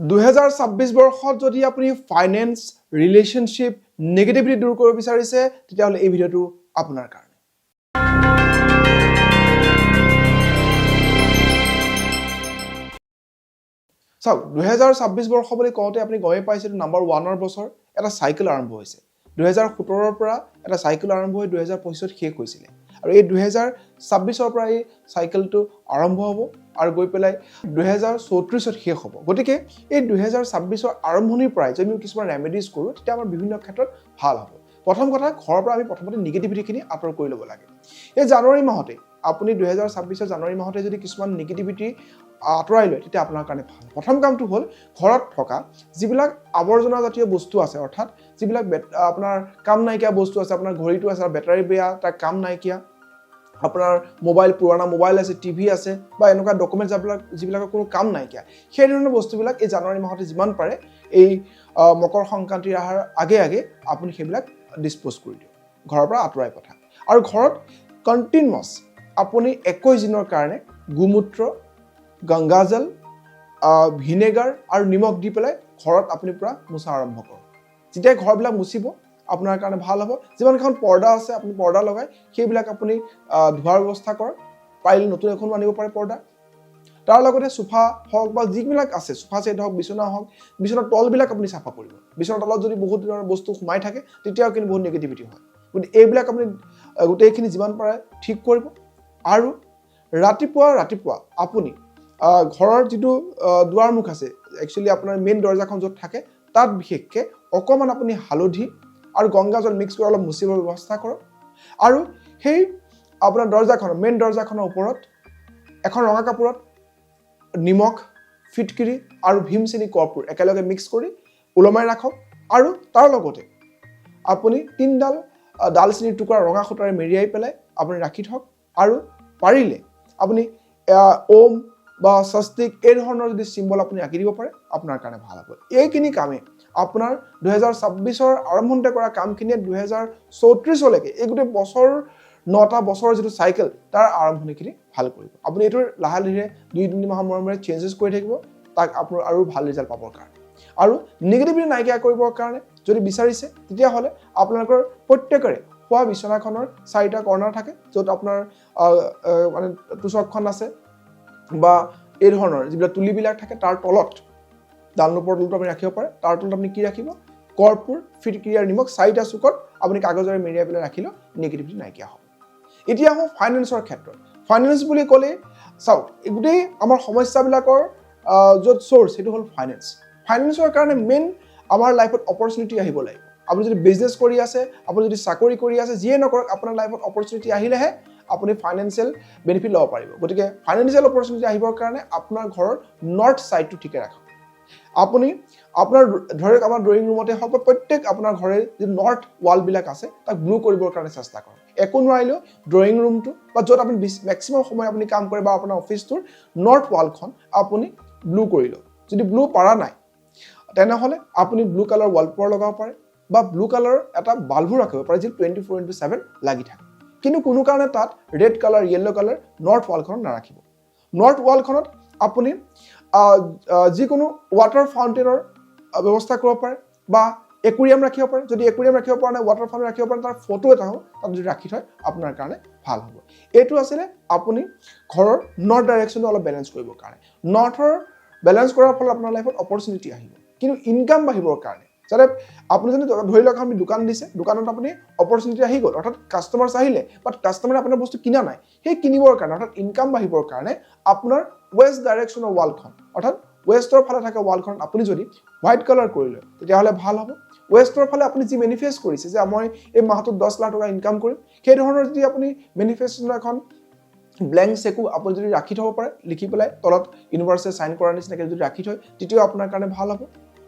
2026 বৰ্ষত যদি আপুনি ফাইনেন্স, ৰিলেশ্যনশ্বিপ, নেগেটিভিটি দূৰ কৰিব বিচাৰিছে, তেতিয়াহ'লে এই ভিডিঅ'টো আপোনাৰ কাৰণে। চাওক, 2026 বৰ্ষ বুলি কওঁতে আপুনি গমেই পাইছে, এইটো নাম্বাৰ ওৱানৰ বছৰ। এটা চাইকেল আৰম্ভ হৈছে। 2017ৰ পৰা এটা চাইকেল আৰম্ভ হৈ 2025ত শেষ হৈছিলে আৰু এই 2026ৰ পৰা এই চাইকেলটো আৰম্ভ হ'ব আৰু গৈ পেলাই 2034ত শেষ হ'ব। গতিকে এই 2026ৰ আৰম্ভণিৰ পৰাই যদি আমি কিছুমান ৰেমেডিজ কৰোঁ, তেতিয়া আমাৰ বিভিন্ন ক্ষেত্ৰত ভাল হ'ব। প্ৰথম কথা, ঘৰৰ পৰা আমি প্ৰথমতে নিগেটিভিটিখিনি আঁতৰ কৰি ল'ব লাগে। এই জানুৱাৰী মাহতে আপুনি 2026ৰ জানুৱাৰী মাহতে যদি কিছুমান নিগেটিভিটি আঁতৰাই লয়, তেতিয়া আপোনাৰ কাৰণে ভাল। প্ৰথম কামটো হ'ল ঘৰত থকা যিবিলাক আৱৰ্জনা জাতীয় বস্তু আছে, অৰ্থাৎ যিবিলাক আপোনাৰ কাম নাইকিয়া বস্তু আছে, আপোনাৰ ঘড়ীটো আছে আৰু বেটাৰী বেয়া, তাৰ কাম নাইকিয়া, আপোনাৰ মোবাইল, পুৰণা মোবাইল আছে, টিভি আছে বা এনেকুৱা ডকুমেণ্টছ যিবিলাকৰ কোনো কাম নাইকিয়া, সেই ধৰণৰ বস্তুবিলাক এই জানুৱাৰী মাহতে যিমান পাৰে এই মকৰ সংক্ৰান্তিৰ অহাৰ আগে আগে আপুনি সেইবিলাক ডিছপ'জ কৰি দিয়ক, ঘৰৰ পৰা আঁতৰাই পঠাওক। আৰু ঘৰত কণ্টিনিউৱাছ আপুনি 21 দিনৰ কাৰণে গোমূত্ৰ, গংগাজল, ভিনেগাৰ আৰু নিমখ দি পেলাই ঘৰত আপুনি পূৰা মোচা আৰম্ভ কৰক। যেতিয়া ঘৰবিলাক মুচিব, আপোনাৰ কাৰণে ভাল হ'ব। যিমানকেইখন পৰ্দা আছে, আপুনি পৰ্দা লগাই সেইবিলাক আপুনি ধোৱাৰ ব্যৱস্থা কৰক। পাৰিলে নতুন এখনো আনিব পাৰে পৰ্দা। তাৰ লগতে চোফা হওক বা যিবিলাক আছে, চোফা ছেট হওক, বিচনা হওক, বিচনাৰ তলবিলাক আপুনি চাফা কৰিব। বিচনাৰ তলত যদি বহুত ধৰণৰ বস্তু সোমাই থাকে, তেতিয়াও কিন্তু বহুত নিগেটিভিটি হয়। গতিকে এইবিলাক আপুনি গোটেইখিনি যিমান পাৰে ঠিক কৰিব। আৰু ৰাতিপুৱা ৰাতিপুৱা আপুনি ঘৰৰ যিটো দুৱাৰমুখ আছে, একচুৱেলি আপোনাৰ মেইন দৰ্জাখন য'ত থাকে, তাত বিশেষকৈ অকণমান আপুনি হালধি আৰু গংগাজল মিক্স কৰি অলপ মুচিবৰ ব্যৱস্থা কৰক। আৰু সেই আপোনাৰ দৰ্জাখনৰ, মেইন দৰ্জাখনৰ ওপৰত এখন ৰঙা কাপোৰত নিমখ, ফিটকিৰি আৰু ভীমচেনি, কৰ্পূৰ একেলগে মিক্স কৰি ওলমাই ৰাখক। আৰু তাৰ লগতে আপুনি তিনিডাল ডালচেনিৰ টুকুৰা ৰঙা সূতাৰে মেৰিয়াই পেলাই আপুনি ৰাখি থওক। আৰু পাৰিলে আপুনি ওম বা স্বস্তিক এই ধৰণৰ যদি চিম্বল আপুনি আঁকি দিব পাৰে, আপোনাৰ কাৰণে ভাল হ'ব। এইখিনি কামে আপোনাৰ 2026ৰ আৰম্ভণিতে কৰা কামখিনিয়ে 2034লৈকে এই গোটেই বছৰ, 9টা বছৰৰ যিটো চাইকেল, তাৰ আৰম্ভণিখিনি ভাল কৰিব। আপুনি এইটোৰ লাহে ধীৰে 2-3 মাহৰ মূৰে মূৰে চেঞ্জেছ কৰি থাকিব তাক, আপোনাৰ আৰু ভাল ৰিজাল্ট পাবৰ কাৰণে। আৰু নিগেটিভিটি নাইকিয়া কৰিবৰ কাৰণে যদি বিচাৰিছে, তেতিয়াহ'লে আপোনালোকৰ প্ৰত্যেকৰে শোৱা বিচনাখনৰ চাৰিটা কৰ্ণাৰ থাকে, য'ত আপোনাৰ আহ, আহ, মানে তোচকখন আছে বা এই ধৰণৰ যিবিলাক তুলিবিলাক থাকে, তাৰ তলত, ডানলোপৰ তলতো আপুনি ৰাখিব পাৰে। তাৰ তলত আপুনি কি ৰাখিব? কৰ্পূৰ, ফিটকিৰি আৰু নিমখ চাৰিটা চুকত আপুনি কাগজেৰে মেৰিয়াই পেলাই ৰাখিলেও নিগেটিভিটি নাইকিয়া হ'ব। এতিয়া আহোঁ ফাইনেন্সৰ ক্ষেত্ৰত। ফাইনেন্স বুলি ক'লেই চাওক, এই গোটেই আমাৰ সমস্যাবিলাকৰ য'ত চ'ৰ্চ, সেইটো হ'ল ফাইনেন্স। ফাইনেন্সৰ কাৰণে মেইন আমাৰ লাইফত অপৰচুনিটি আহিব লাগিব। আপুনি যদি বিজনেছ কৰি আছে, আপুনি যদি চাকৰি কৰি আছে, যিয়ে নকৰক, আপোনাৰ লাইফত অপৰচুনিটি আহিলেহে আপুনি ফাইনেন্সিয়েল বেনিফিট ল'ব পাৰিব। গতিকে ফাইনেন্সিয়েল অপৰচুনিটি আহিবৰ কাৰণে আপোনাৰ ঘৰৰ নৰ্থ ছাইডটো ঠিকে ৰাখক। আপুনি আপোনাৰ ধৰক আমাৰ ড্ৰয়িং ৰুমতে হওক বা প্ৰত্যেক আপোনাৰ ঘৰে যি নৰ্থ ৱালবিলাক আছে, তাক ব্লু কৰিবৰ কাৰণে চেষ্টা কৰক। একো নোৱাৰিলেও ড্ৰয়িং ৰুমটো বা য'ত আপুনি মেক্সিমাম সময় আপুনি কাম কৰে বা আপোনাৰ অফিচটোৰ নৰ্থ ৱালখন আপুনি ব্লু কৰি লওক। যদি ব্লু পৰা নাই, তেনেহ'লে আপুনি ব্লু কালাৰ ৱালপেপাৰ লগাব পাৰে বা ব্লু কালাৰৰ এটা বাল্বো ৰাখিব পাৰে, যি 24x7 লাগি থাকে। কিন্তু কোনো কাৰণে তাত red colour, yellow colour north ৱালখনত নাৰাখিব। নৰ্থ ৱালখনত আপুনি আহ, আহ, যিকোনো ৱাটাৰ ফাউণ্টেইনৰ ব্যৱস্থা কৰিব পাৰে বা একুৰিয়াম ৰাখিব পাৰে। যদি একুৰিয়াম ৰাখিব পৰা নাই, ৱাটাৰ ফাউণ্টেইন ৰাখিব পাৰে, তাৰ ফটো এটাও তাত যদি ৰাখি থয়, আপোনাৰ কাৰণে ভাল হ'ব। এইটো আছিলে আপুনি ঘৰৰ নৰ্থ ডাইৰেকশ্যনটো অলপ বেলেঞ্চ কৰিবৰ কাৰণে। নৰ্থৰ বেলেঞ্চ কৰাৰ ফলত আপোনাৰ লাইফত অপৰচুনিটি আহিব। কিন্তু ইনকাম বাঢ়িবৰ কাৰণে যাতে আপুনি যদি ধৰি লওক আপুনি দোকান দিছে, দোকানত আপুনি অপৰচুনিটি আহি গ'ল, অৰ্থাৎ কাষ্টমাৰ্ছ আহিলে, বাট কাষ্টমাৰে আপোনাৰ বস্তু কিনা নাই, সেই কিনিবৰ কাৰণে, অৰ্থাৎ ইনকাম বাঢ়িবৰ কাৰণে আপোনাৰ ৱেষ্ট ডাইৰেকশ্যনৰ ৱালখন, অৰ্থাৎ ৱেষ্টৰ ফালে থকা ৱালখনত আপুনি যদি হোৱাইট কালাৰ কৰি লয়, তেতিয়াহ'লে ভাল হ'ব। ৱেষ্টৰ ফালে আপুনি যি মেনিফেষ্ট কৰিছে যে মই এই মাহটোত 10 লাখ টকা ইনকাম কৰিম, সেই ধৰণৰ যদি আপুনি মেনিফেষ্টেশ্যন এখন ব্লেংক চেকো আপুনি যদি ৰাখি থ'ব পাৰে, লিখি পেলাই তলত ইউনিভাৰ্চে চাইন কৰাৰ নিচিনাকৈ যদি ৰাখি থয়, তেতিয়াও আপোনাৰ কাৰণে ভাল হ'ব।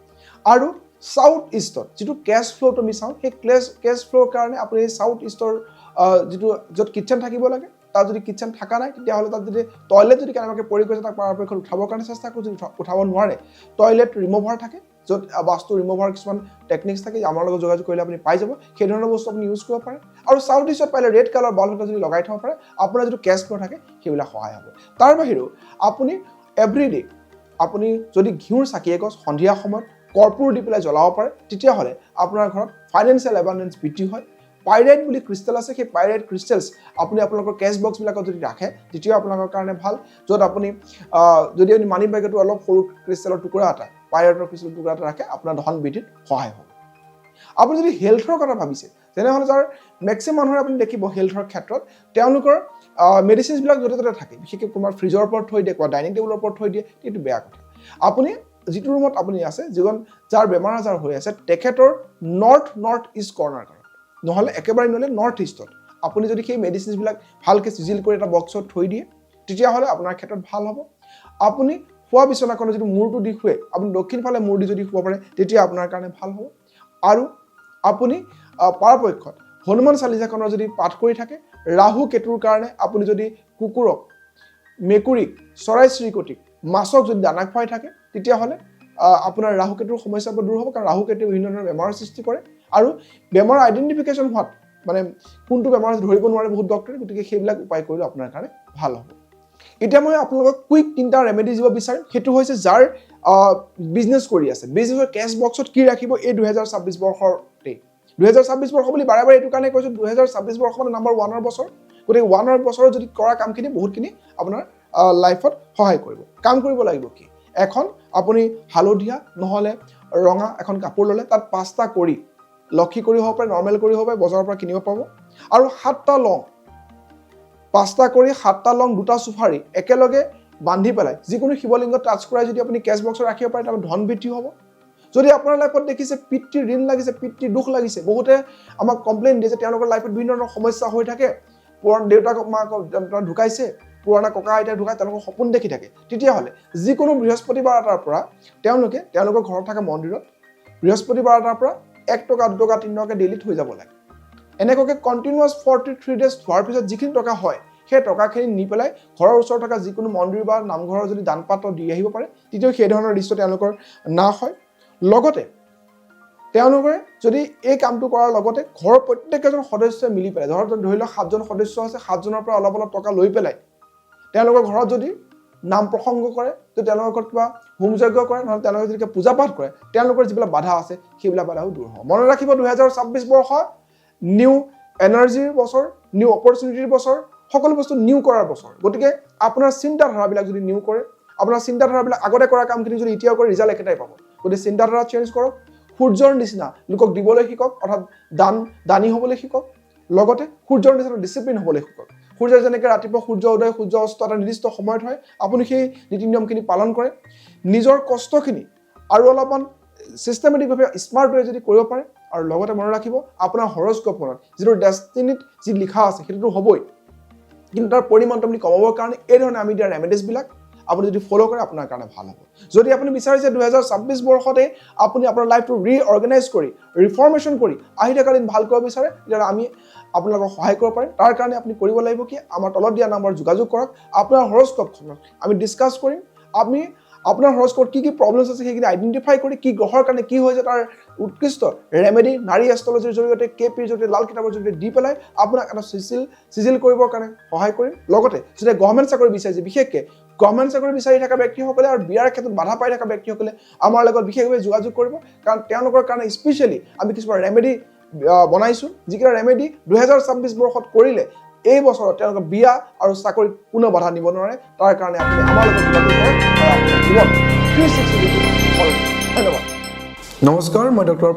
আৰু চাউথ ইষ্টত যিটো কেছ ফ্ল'টো আমি চাওঁ, সেই কেছ ফ্ল'ৰ কাৰণে আপুনি এই চাউথ ইষ্টৰ যিটো য'ত কিটচেন থাকিব লাগে, তাত যদি কিটচেন থকা নাই, তেতিয়াহ'লে তাত যদি টয়লেট যদি কেনেবাকৈ পৰি গৈছে, তাক পৰাপক্ষত উঠাবৰ কাৰণে চেষ্টা কৰোঁ। যদি উঠাব নোৱাৰে, টয়লেট ৰিম'ভাৰ থাকে, য'ত বাস্তু ৰিম'ভাৰ কিছুমান টেকনিক্স থাকে, আমাৰ লগত যোগাযোগ কৰিলে আপুনি পাই যাব। সেই ধৰণৰ বস্তু আপুনি ইউজ কৰিব পাৰে। আৰু চাউথ ইষ্টত পাৰিলে ৰেড কালাৰ বাল্ব এটা যদি লগাই থ'ব পাৰে, আপোনাৰ যিটো কেছ ফ্ল' থাকে, সেইবিলাক সহায় হ'ব। তাৰ বাহিৰেও আপুনি এভৰিডে আপুনি যদি ঘিউৰ চাকি এগছ সন্ধিয়া সময়ত কৰ্পূৰ দি পেলাই জ্বলাব পাৰে, তেতিয়াহ'লে আপোনাৰ ঘৰত ফাইনেন্সিয়েল এবাণ্ডেঞ্চ বৃদ্ধি হয়। পাইৰাইট বুলি ক্ৰিষ্টেল আছে, সেই পাইৰাইট ক্ৰিষ্টেলছ আপুনি আপোনালোকৰ কেছ বক্সবিলাকত যদি ৰাখে, তেতিয়াও আপোনালোকৰ কাৰণে ভাল। য'ত আপুনি যদি আপুনি মানি বেগতো অলপ সৰু ক্ৰিষ্টেলৰ টুকুৰা এটা, পাইৰাইটৰ ক্ৰিষ্টেলৰ টুকুৰা এটা ৰাখে, আপোনাৰ ধন বৃদ্ধিত সহায় হ'ব। আপুনি যদি হেল্থৰ কথা ভাবিছে, তেনেহ'লে যাৰ মেক্সিমাম মানুহৰে আপুনি দেখিব হেল্থৰ ক্ষেত্ৰত তেওঁলোকৰ মেডিচিনছবিলাক য'তে ত'তে থাকে, বিশেষকৈ কোনোবা ফ্ৰিজৰ ওপৰত থৈ দিয়ে, কোনোবা ডাইনিং টেবুলৰ ওপৰত থৈ দিয়ে, এইটো বেয়া কথা। আপুনি যিটো ৰুমত আপুনি আছে, যিজন যাৰ বেমাৰ আজাৰ হৈ আছে, তেখেতৰ নৰ্থ নৰ্থ ইষ্ট কৰ্ণাৰ ঘৰত, নহ'লে একেবাৰে নহ'লে নৰ্থ ইষ্টত আপুনি যদি সেই মেডিচিনছবিলাক ভালকৈ চিজিল কৰি এটা বক্সত থৈ দিয়ে, তেতিয়াহ'লে আপোনাৰ ক্ষেত্ৰত ভাল হ'ব। আপুনি শোৱা বিচনাখনত যিটো মূৰটো দি শুৱে, আপুনি দক্ষিণ ফালে মূৰ দি যদি শুব পাৰে, তেতিয়া আপোনাৰ কাৰণে ভাল হ'ব। আৰু আপুনি পৰাপক্ষত হনুমান চালিচাখনৰ যদি পাঠ কৰি থাকে, ৰাহু কেতুৰ কাৰণে আপুনি যদি কুকুৰক, মেকুৰীক, চৰাই চিৰিকটিক, মাছক যদি দানা খুৱাই থাকে, তেতিয়াহ'লে আপোনাৰ ৰাহু কেতুৰ সমস্যাবোৰ দূৰ হ'ব। কাৰণ ৰাহু কেতুৱে বিভিন্ন ধৰণৰ বেমাৰৰ সৃষ্টি কৰে আৰু বেমাৰৰ আইডেণ্টিফিকেশ্যন হোৱাত, মানে কোনটো বেমাৰ ধৰিব নোৱাৰে বহুত ডক্টৰে। গতিকে সেইবিলাক উপায় কৰিলে আপোনাৰ কাৰণে ভাল হ'ব। এতিয়া মই আপোনালোকক কুইক তিনিটা ৰেমেডি দিব বিচাৰিম। সেইটো হৈছে যাৰ বিজনেছ কৰি আছে, বিজনেছৰ কেছ বক্সত কি ৰাখিব এই 2026 বৰ্ষতেই। 2026 বৰ্ষ বুলি বাৰে বাৰে এইটো কাৰণে কৈছোঁ, 2026 বৰ্ষ মানে নাম্বাৰ ওৱানৰ বছৰ। গতিকে ওৱানৰ বছৰত যদি কৰা কামখিনি বহুতখিনি আপোনাৰ লাইফত সহায় কৰিব। কাম কৰিব লাগিব কি? এখন আপুনি হালধীয়া নহ'লে ৰঙা এখন কাপোৰ ল'লে, তাত পাঁচটা কৰি, লক্ষী কৰি হ'ব পাৰে, নৰ্মেল কৰি হ'ব পাৰে, বজাৰৰ পৰা কিনিব পাব, আৰু সাতটা লং, পাঁচটা কৰি, সাতটা লং, দুটা চুফাৰী একেলগে বান্ধি পেলাই যিকোনো শিৱলিংগত টাচ কৰাই যদি আপুনি কেছ বক্সত ৰাখিব পাৰে, তাৰপৰা ধন বৃদ্ধি হ'ব। যদি আপোনাৰ লাইফত দেখিছে পিতৃৰ ঋণ লাগিছে, পিতৃৰ দুখ লাগিছে, বহুতে আমাক কমপ্লেইন দিয়ে যে তেওঁলোকৰ লাইফত বিভিন্ন ধৰণৰ সমস্যা হৈ থাকে, পুৰণা দেউতাক মাকক ঢুকাইছে, পুৰণা ককা আইতা ঢুকাই, তেওঁলোকৰ সপোন দেখি থাকে, তেতিয়াহ'লে যিকোনো বৃহস্পতিবাৰ এটাৰ পৰা তেওঁলোকে তেওঁলোকৰ ঘৰত থকা মন্দিৰত বৃহস্পতিবাৰ এটাৰ পৰা 1 টকা, 2 টকা, 3 টকাকৈ ডেইলি থৈ যাব লাগে। এনেকুৱাকৈ কণ্টিনিউৱাছ 43 ডেজ থোৱাৰ পিছত যিখিনি টকা হয়, সেই টকাখিনি নি পেলাই ঘৰৰ ওচৰত থকা যিকোনো মন্দিৰ বা নামঘৰৰ যদি দান পাত্ৰ দি আহিব পাৰে, তেতিয়াও সেই ধৰণৰ দৃশ্য তেওঁলোকৰ নাশ হয়। লগতে তেওঁলোকে যদি এই কামটো কৰাৰ লগতে ঘৰৰ প্ৰত্যেকেইজন সদস্যই মিলি পেলাই, ধৰক ধৰি লওক সাতজন সদস্য আছে, সাতজনৰ পৰা অলপ অলপ টকা লৈ পেলাই তেওঁলোকৰ ঘৰত যদি নাম প্ৰসংগ কৰে, যদি তেওঁলোকৰ ঘৰত কিবা হোম যজ্ঞ কৰে, নহ'লে তেওঁলোকে যদি কিবা পূজা পাঠ কৰে, তেওঁলোকৰ যিবিলাক বাধা আছে, সেইবিলাক বাধাও দূৰ হ'ব। মনত ৰাখিব, 2026 বৰ্ষ নিউ এনাৰ্জিৰ বছৰ, নিউ অপৰচুনিটিৰ বছৰ, সকলো বস্তু নিউ কৰাৰ বছৰ। গতিকে আপোনাৰ চিন্তাধাৰাবিলাক যদি নিউ কৰে, আপোনাৰ চিন্তাধাৰাবিলাক আগতে কৰা কামখিনি যদি এতিয়াও কৰে, ৰিজাল্ট একেটাই পাব। গতিকে চিন্তাধাৰা চেঞ্জ কৰক, সূৰ্যৰ নিচিনা লোকক দিবলৈ শিকক, অৰ্থাৎ দানী হ'বলৈ শিকক, লগতে সূৰ্যৰ নিচিনা ডিচিপ্লিন হ'বলৈ শিকক। সূৰ্য যেনেকৈ ৰাতিপুৱা সূৰ্য উদয়, সূৰ্য অস্ত এটা নিৰ্দিষ্ট সময়ত হয়, আপুনি সেই নীতি নিয়মখিনি পালন কৰে, নিজৰ কষ্টখিনি আৰু অলপমান ছিষ্টেমেটিকভাৱে স্মাৰ্ট ৱে যদি কৰিব পাৰে। আৰু লগতে মনত ৰাখিব, আপোনাৰ হৰস্কোপত যিটো ডেষ্টিনিত যি লিখা আছে, সেইটোতো হ'বই, কিন্তু তাৰ পৰিমাণটো আপুনি কমাবৰ কাৰণে এই ধৰণে আমি দিয়া ৰেমেডিজবিলাক আপুনি যদি ফ'ল' কৰে, আপোনাৰ কাৰণে ভাল হ'ব। যদি আপুনি বিচাৰিছে 2026 বৰ্ষতে আপুনি আপোনাৰ লাইফটো ৰিঅৰ্গেনাইজ কৰি, ৰিফৰ্মেশ্যন কৰি আহি থকা দিন ভাল কৰিব বিচাৰে, তেতিয়াহ'লে আমি আপোনালোকক সহায় কৰিব পাৰিম। তাৰ কাৰণে আপুনি কৰিব লাগিব কি? আমাৰ তলত দিয়া নাম্বাৰত যোগাযোগ কৰক। আপোনাৰ হৰস্কোপখনত আমি ডিছকাছ কৰিম। আমি আপোনাৰ হৰস্কোপত কি কি প্ৰব্লেমছ আছে, সেইখিনি আইডেণ্টিফাই কৰি কি গ্ৰহৰ কাৰণে কি হৈছে, তাৰ উৎকৃষ্ট ৰেমেডি নাৰী এষ্ট্ৰলজিৰ জৰিয়তে, কে পিৰ জৰিয়তে, লাল কিতাপৰ জৰিয়তে দি পেলাই আপোনাক এটা চিজিল চিজিল কৰিবৰ কাৰণে সহায় কৰিম। লগতে যেতিয়া গভৰ্ণমেণ্ট চাকৰি বিচাৰিছে, বিশেষকৈ গভৰ্ণমেণ্ট চাকৰি বিচাৰি থকা ব্যক্তিসকলে আৰু বিয়াৰ ক্ষেত্ৰত বাধা পাই থকা ব্যক্তিসকলে আমাৰ লগত বিশেষভাৱে যোগাযোগ কৰিব। কাৰণ তেওঁলোকৰ কাৰণে স্পেচিয়েলি আমি কিছুমান ৰেমেডি বনাইছোঁ, যিকেইটা ৰেমেডি 2026 বৰ্ষত কৰিলে এই বছৰত তেওঁলোকৰ বিয়া আৰু চাকৰিত কোনো বাধা নিব নোৱাৰে। তাৰ কাৰণে আপুনি আমাৰ লগত যোগাযোগ কৰক আৰু আপোনাৰ জীৱন 360 ডিগ্ৰী সলনি। ধন্যবাদ। নমস্কাৰ, মই ডক্টৰ